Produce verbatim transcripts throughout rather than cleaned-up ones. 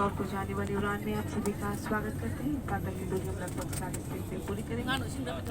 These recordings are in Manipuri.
और को जाने वाली उड़ान में आप सभी का स्वागत करते हैं। इनका पहली दूरी हम लगभग साढ़े तीन पे पूरी करेंगे।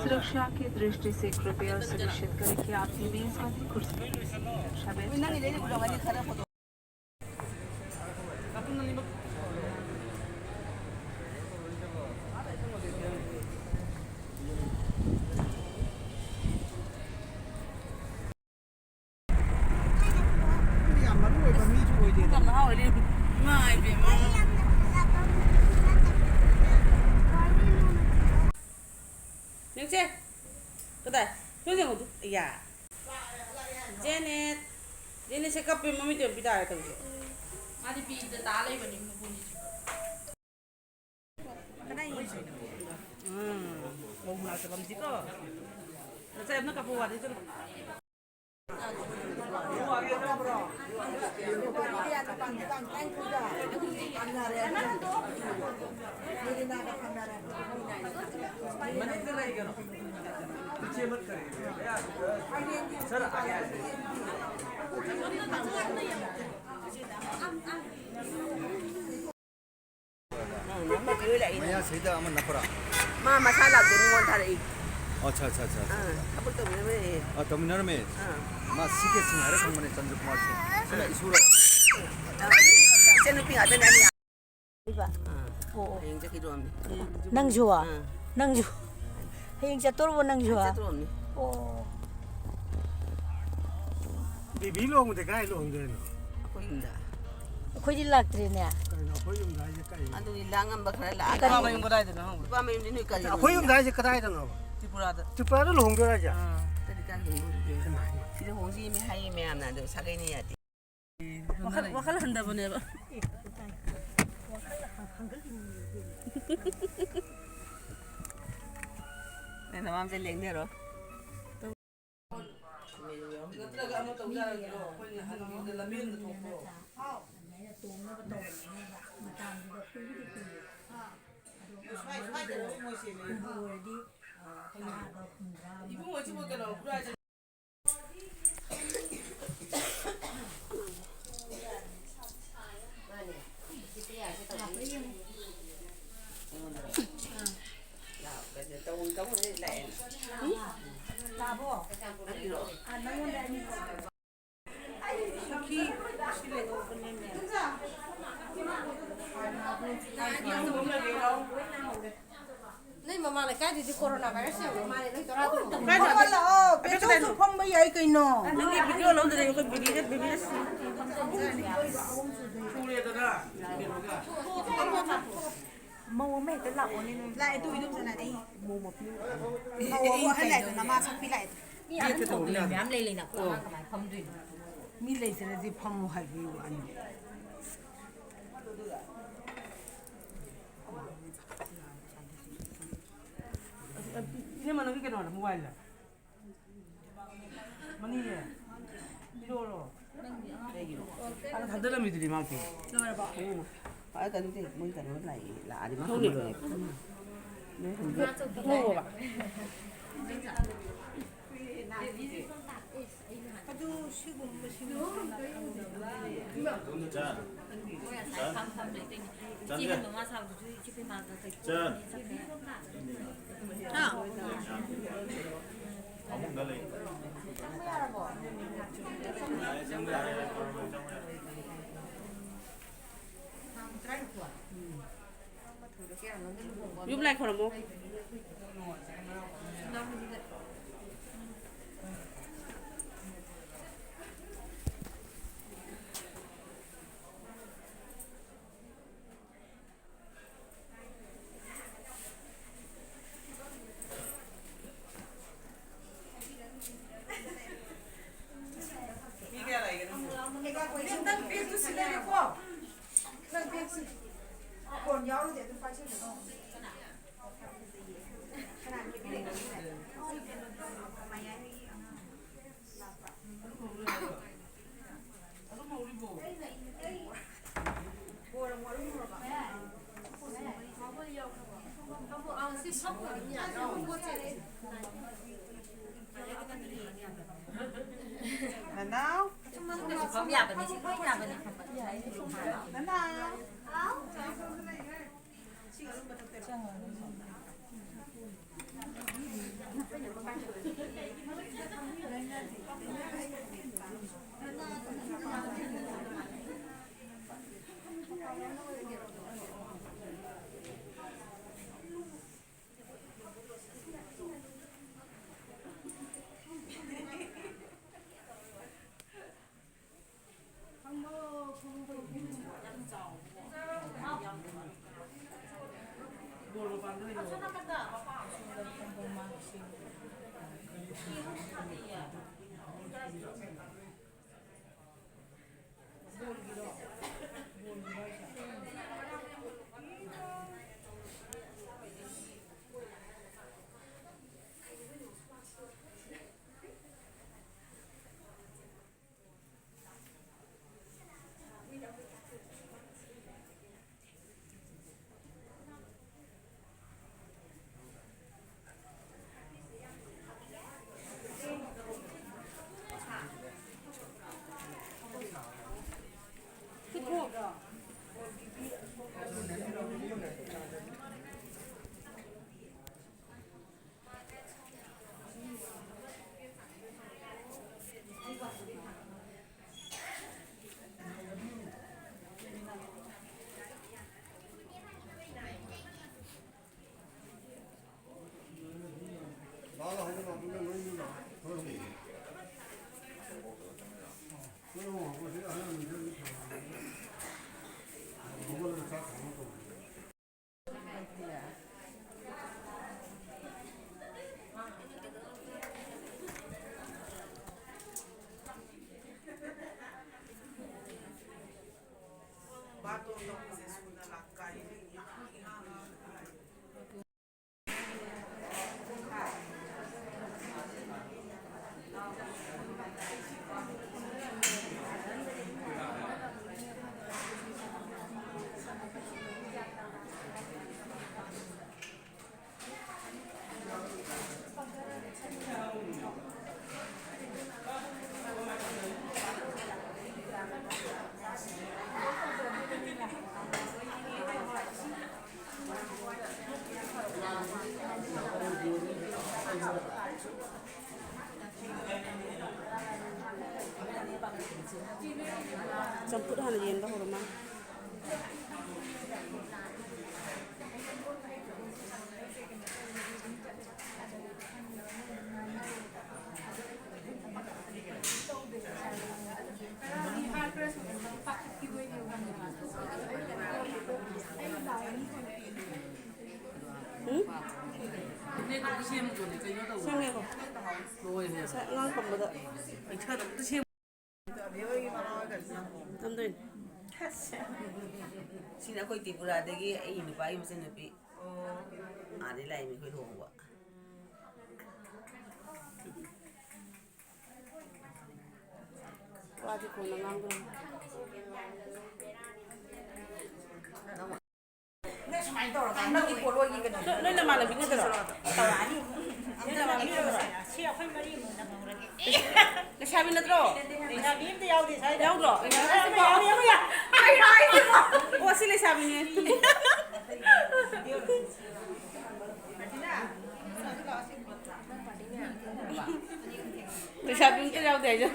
सुरक्षा की दृष्टि से कृपया सुनिश्चित करें कि आपकी मेजबानी कुर्सी पर सभी रक्षा बेल्ट उन्होंने ले लिया, उन्होंने खराब हो गया। ꯌꯥꯝ ꯃꯔꯨ ꯑꯣꯏꯕ ꯃꯤꯁꯨ ꯑꯣꯏꯗꯦꯗ꯫ ꯌꯥꯝ ꯅꯍꯥ ꯑꯣꯏꯔꯤ꯫ ꯏꯃꯥ ꯏꯕꯦꯝꯃ꯫ ꯌꯦꯡꯁꯦ꯫ ꯀꯗꯥꯏ? ꯁꯣꯝ ꯌꯦꯡꯉꯨ ꯑꯗꯨ꯫ ꯑꯌꯥ꯫ ꯖꯦꯅꯦꯠ꯫ ꯖꯦꯅꯦꯠꯁꯦ ꯀꯞꯄꯦ, ꯃꯃꯤꯠꯇꯣ ꯌꯥꯝ ꯄꯤꯇꯥꯔꯦ ꯇꯧꯔꯤꯁꯦ꯫ ꯃꯥꯗꯤ ꯄꯤꯗ ꯇꯥ ꯂꯩꯕꯅꯤ ꯃꯄꯨꯟꯁꯤꯁꯨ꯫ ꯎꯝ꯫ ꯃꯧ ꯃꯅꯥꯛꯇ ꯐꯝꯁꯤꯀꯣ꯫ ꯅꯆꯥ ꯌꯥꯝꯅ ꯀꯞꯄ ꯋꯥꯗꯤ ꯆꯠꯂꯣ꯫ ꯅꯪ ꯅꯝꯕ ꯄꯤꯔꯣꯏ ꯂꯥꯛꯏꯅꯦ꯫ ꯃꯌꯥ ꯁꯤꯗ ꯑꯃ ꯅꯞꯄ꯭ꯔꯥ? ꯃꯥ ꯃꯁꯥ ꯂꯥꯛꯇꯦ, ꯃꯤꯉꯣꯟꯗ ꯊꯥꯔꯛꯏ꯫ ꯑꯠꯆꯥ, ꯑꯠꯆꯥ, ꯑꯠꯆꯥ, ꯑꯠꯆꯥ꯫ ꯑꯥ, ꯊꯕꯛ ꯇꯧꯃꯤꯟꯅꯕꯅꯦ꯫ ꯑꯥ, ꯇꯧꯃꯤꯟꯅꯔꯝꯃꯦ꯫ ꯑꯥ꯫ ꯃꯥ ꯁꯤ ꯀꯦ ꯁꯤꯡ ꯍꯥꯏꯔ ꯈꯪꯕꯅꯦ, ꯆꯟꯗ꯭ꯔ ꯀꯨꯃꯥꯔ ꯁꯤꯡ꯫ ꯁꯤꯅ ꯏꯁꯨꯔꯣ? ꯑꯥ, ꯏꯆꯟꯅꯨꯄꯤ ꯉꯥꯛꯇꯅꯦ ꯑꯅꯤ꯫ ꯑꯥ, ꯑꯣ, ꯑꯣ꯫ ꯍꯌꯦꯡ ꯆꯠꯈꯤꯗ꯭ꯔꯣꯝꯅꯤ꯫ ꯅꯪꯁꯨ? ꯑꯥ꯫ ꯅꯪꯁꯨ? ꯍꯌꯦꯡ ꯆꯠꯇꯣꯔꯕꯣ ꯅꯪꯁꯨ? ꯆꯠꯇ꯭ꯔꯣꯝꯅꯤ꯫ ꯑꯣ꯫ ꯕꯦꯕꯤ ꯂꯨꯍꯣꯡꯕꯗꯤ ꯀꯥꯏ ꯂꯨꯍꯣꯡꯗꯣꯏꯅꯣ? ꯑꯩꯈꯣꯏ ꯌꯨꯝꯗ꯫ ꯑꯩꯈꯣꯏꯗꯤ ꯂꯥꯛꯇ꯭ꯔꯦꯅꯦ꯫ ꯀꯩꯅꯣ ꯑꯩꯈꯣꯏ ꯌꯨꯝꯗ ꯍꯥꯏꯁꯦ ꯀꯩꯅꯣ? ꯑꯗꯨꯗꯤ ꯂꯥꯡꯉꯝꯕ ꯈꯔ ꯂꯥꯛꯑꯒ ꯅꯨꯄꯥ ꯃꯌꯨꯝ ꯀꯗꯥꯏꯗꯅꯣ ꯍꯪꯕ? ꯅꯨꯄꯥ ꯃꯌꯨꯝꯗꯤ ꯅꯣꯏ ꯀꯔꯤ ꯑꯩꯈꯣꯏ ꯌꯨꯝꯗ ꯍꯥꯏꯁꯦ ꯀꯗꯥꯏꯗꯅꯣꯕ? ꯇ꯭ꯔꯤꯄꯨꯔꯥꯗ꯫ ꯇ꯭ꯔꯤꯄꯨꯔꯥꯗ ꯂꯨꯍꯣꯡꯗꯣꯏꯔꯣ ꯍꯥꯏꯁꯦ? ꯑꯥ꯫ ꯀꯔꯤ ꯀꯥꯏ ꯂꯨꯍꯣꯡꯗꯣꯏꯅꯣ? ꯍꯩꯃꯥ, ꯍꯩꯃꯥ꯫ ꯁꯤꯗ ꯍꯣꯡꯁꯤ ꯃꯤ ꯍꯥꯏꯌꯦ ꯃꯌꯥꯝꯅ, ꯑꯗꯣ ꯁꯥꯒꯩꯅ ꯌꯥꯗꯦ꯫ ꯋꯥꯈꯜ, ꯋꯥꯈꯜ ꯍꯟꯊꯕꯅꯦꯕ꯫ ꯅꯪ ꯅꯃꯥꯝꯁꯦ ꯂꯦꯡꯊꯔꯣ꯫ ꯅꯠꯇ꯭ꯔꯒ ꯑꯃ ꯇꯧꯖꯔꯒꯦꯔꯣ? ꯑꯩꯈꯣꯏꯅ ꯍꯟꯕꯤꯗ ꯂꯝꯕꯦꯟꯗ ꯊꯣꯛꯄ꯭ꯔꯣ? ꯏꯕꯨꯡꯉꯣ, ꯁꯤꯕꯨ ꯀꯩꯅꯣ, ꯈꯨꯔꯥꯏꯗ ꯅꯣꯏ ꯃꯃꯥ ꯂꯩꯀꯥꯏꯗꯨꯗꯤ ꯀꯣꯔꯣꯅꯥ ꯚꯥꯏꯔꯁ ꯌꯥꯝꯕ ꯃꯥꯜꯂꯦ, ꯅꯣꯏ ꯇꯔꯥ ꯇꯨꯝꯕ꯫ ꯀꯥꯏꯗ? ꯐꯝꯃꯣ ꯂꯥꯛꯑꯣ, ꯑꯗꯣ ꯄꯦꯇ꯭ꯔꯣꯜꯁꯨ ꯀꯗꯥꯏꯗꯅꯣ? ꯐꯝꯕ ꯌꯥꯏ ꯀꯩꯅꯣ꯫ ꯅꯪꯒꯤ ꯚꯤꯗꯤꯑꯣ ꯂꯧꯗ꯭ꯔꯗꯤ ꯑꯩꯈꯣꯏ ꯕꯤꯕꯤꯗ, ꯕꯤꯕꯤꯗ ꯁꯨꯔꯦꯗꯅ꯫ ꯃꯧ ꯑꯃ ꯍꯦꯛꯇ ꯂꯥꯛꯑꯣꯅꯦ ꯅꯣꯏ꯫ ꯂꯥꯛꯑꯦ, ꯇꯨ ꯏꯗꯣꯝꯆꯥ ꯂꯥꯛꯑꯦ꯫ ꯃꯧ ꯃꯄꯤ꯫ ꯃꯧ ꯑꯃꯨꯛ ꯑꯍꯜ ꯂꯥꯛꯑꯦ, ꯅꯃꯥ ꯁꯛꯄꯤ ꯂꯥꯛꯑꯦ꯫ ꯃꯤ ꯑꯍꯟ ꯊꯣꯛꯄ ꯃꯌꯥꯝ ꯂꯩ ꯂꯩꯅ, ꯑꯉꯥꯡ ꯀꯃꯥꯏꯅ ꯐꯝꯗꯣꯏꯅꯣ? ꯃꯤ ꯂꯩꯇ꯭ꯔꯗꯤ ꯐꯝꯃꯣ ꯍꯥꯏꯕꯒꯤ ꯋꯥꯅꯤ꯫ ꯏꯅꯝꯃ, ꯅꯪꯒꯤ ꯀꯩꯅꯣꯗ, ꯃꯣꯕꯥꯏꯜꯗ꯫ ꯃꯅꯤꯁꯦ ꯄꯤꯔꯛꯑꯣꯔꯣ? ꯀꯩꯒꯤꯅꯣ? ꯑꯥꯗ ꯊꯥꯗꯔꯝꯃꯤꯗꯨꯗꯤ ꯃꯥꯒꯤ꯫ ꯂꯣꯏꯔꯕꯣ? ꯎꯝ꯫ ꯑꯥ, ꯀꯩꯅꯣꯗꯤ, ꯃꯣꯏ ꯀꯩꯅꯣ ꯂꯥꯛꯑꯦ, ꯂꯥꯛꯑꯗꯤ ꯃꯥ ꯊꯣꯛꯎꯔꯦ꯫ ꯈꯪꯉꯔꯣꯏ꯫ ꯅꯣꯏ ꯍꯟꯗꯛ ꯊꯣꯛꯎꯔꯕ? ꯑꯗꯨ ꯁꯤꯒꯨꯝꯕꯁꯤꯡ ꯆꯥꯟ꯫ ꯆꯥꯟ꯫ ꯆꯥꯟ꯫ ꯐꯃꯨꯡꯗ ꯂꯩ꯫ ꯌꯨꯝ ꯂꯥꯏ ꯈꯣꯏꯔꯝꯃꯣ꯫ ꯅꯪ ꯕꯦꯒꯇꯨ ꯁꯤ ꯂꯩꯔꯦꯀꯣ? ꯅꯪ ꯕꯦꯒꯁꯤ ꯐꯣꯟ ꯌꯥꯎꯔꯗꯤ ꯑꯗꯨꯝ ꯄꯥꯏꯁꯜꯂꯨ꯫ ꯅꯅꯥꯎ꯫ ꯅꯅꯥꯎ꯫ ꯆꯝꯐꯨꯠ ꯍꯥꯟꯅ ꯌꯦꯟꯕ ꯍꯧꯔꯣ ꯃꯥ꯫ ꯁꯦꯝꯒꯦꯀꯣ꯫ ꯂꯣꯏꯔꯦ꯫ ꯉꯁꯥꯏ ꯑꯉꯥꯡ ꯀꯝꯕꯗ ꯄꯩꯁꯥꯗꯣ ꯑꯝꯇ ꯁꯦꯝ-, ꯅꯝꯗꯣꯏꯅꯦ꯫ ꯁꯤꯅ ꯑꯩꯈꯣꯏ ꯇ꯭ꯔꯤꯄꯨꯔꯥꯗꯒꯤ ꯑꯩ ꯅꯨꯄꯥꯒꯤ ꯃꯆꯟꯅꯨꯄꯤ꯫ ꯑꯥꯗꯩ ꯂꯥꯛꯏꯅꯦ ꯑꯩꯈꯣꯏ ꯂꯨꯍꯣꯡꯕ꯫ ꯋꯥꯗꯤ ꯀꯣꯟꯅ ꯉꯥꯡꯗꯣꯏꯅꯤ꯫ ꯅꯣꯏ ꯅꯃꯥꯟꯅꯕꯤ ꯅꯠꯇ꯭ꯔꯣ? ꯅꯣꯏ ꯅꯃꯥꯟꯅꯕꯤ ꯅꯠꯇ꯭ꯔꯣ? ꯂꯩꯁꯥꯕꯤ ꯅꯠꯇ꯭ꯔꯣ? ꯂꯩꯁꯥꯕꯤ ꯑꯝꯇ ꯌꯥꯎꯗꯦ ꯁ꯭ꯋꯥꯏꯗ꯫ ꯌꯥꯎꯗ꯭ꯔꯣ? ꯌꯥꯎꯗꯦ, ꯌꯥꯎꯗꯦ, ꯌꯥꯎꯗꯦ꯫ ꯑꯣ, ꯑꯁꯤ ꯂꯩꯁꯥꯕꯤꯅꯦ꯫ ꯂꯩꯁꯥꯕꯤ ꯑꯝꯇ ꯌꯥꯎꯗꯦ ꯍꯥꯏꯁꯦ꯫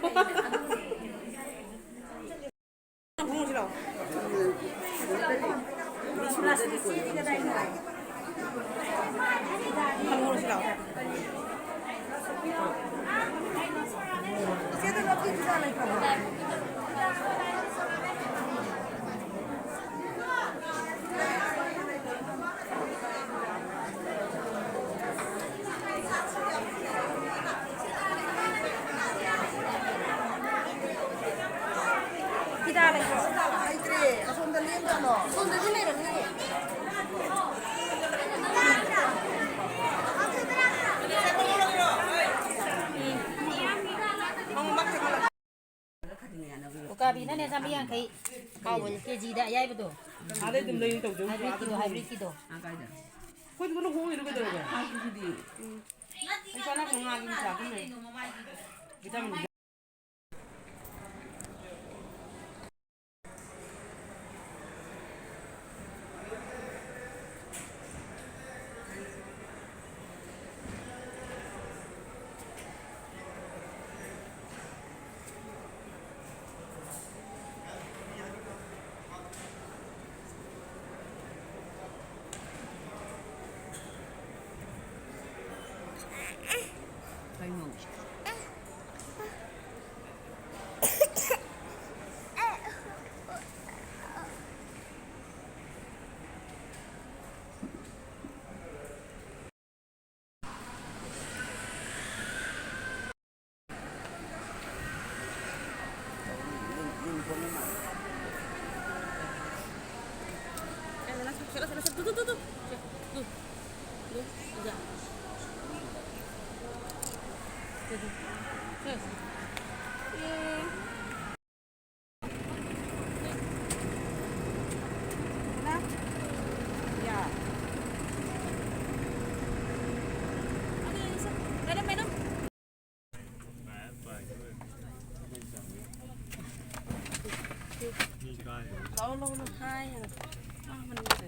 ꯐꯤꯗꯥ ꯂꯩꯇ꯭ꯔꯣ? ꯂꯩꯇ꯭ꯔꯦ꯫ ꯑꯁꯣꯝꯗ ꯂꯦꯡꯖꯠꯂꯣ? ꯁꯣꯝꯗꯗꯤ ꯂꯩꯔꯝꯅꯤ꯫ ꯎꯀꯥꯕꯤꯅꯅꯦ ꯆꯥꯝꯃꯔꯤ ꯌꯥꯡꯈꯩ꯫ ꯍꯥꯎꯕꯅꯤ, ꯀꯦꯖꯤꯗ ꯑꯌꯥꯏꯕꯗꯣ꯫ ꯑꯥꯗꯩ ꯑꯗꯨꯝ ꯂꯩꯅꯤ ꯇꯧꯖꯧ꯫ ꯍꯥꯏꯕ꯭ꯔꯤꯠꯀꯤꯗꯣ, ꯍꯥꯏꯕ꯭ꯔꯤꯠꯀꯤꯗꯣ꯫ ꯑꯩꯈꯣꯏꯗꯤ ꯀꯩꯅꯣ ꯍꯣꯡꯉꯤꯗꯣ ꯀꯩꯗꯧꯔꯒꯦ? ꯎꯝ꯫ ꯑꯩ ꯆꯥꯅꯕ ꯉꯥꯒꯤ ꯃꯆꯥ ꯑꯗꯨꯝ ꯂꯩ꯫ ꯚꯤꯇꯥꯃꯤꯟ ꯀꯩꯅꯣ? Sila, sila, sila. Tuh, tuh, tuh, tuh. Tuh. Tuh. Tuh. Tuh. Ya. Tuh. Tuh. Nah. Ya. Ada yang bisa. Madam, madam. Hi. Ah, mana bisa.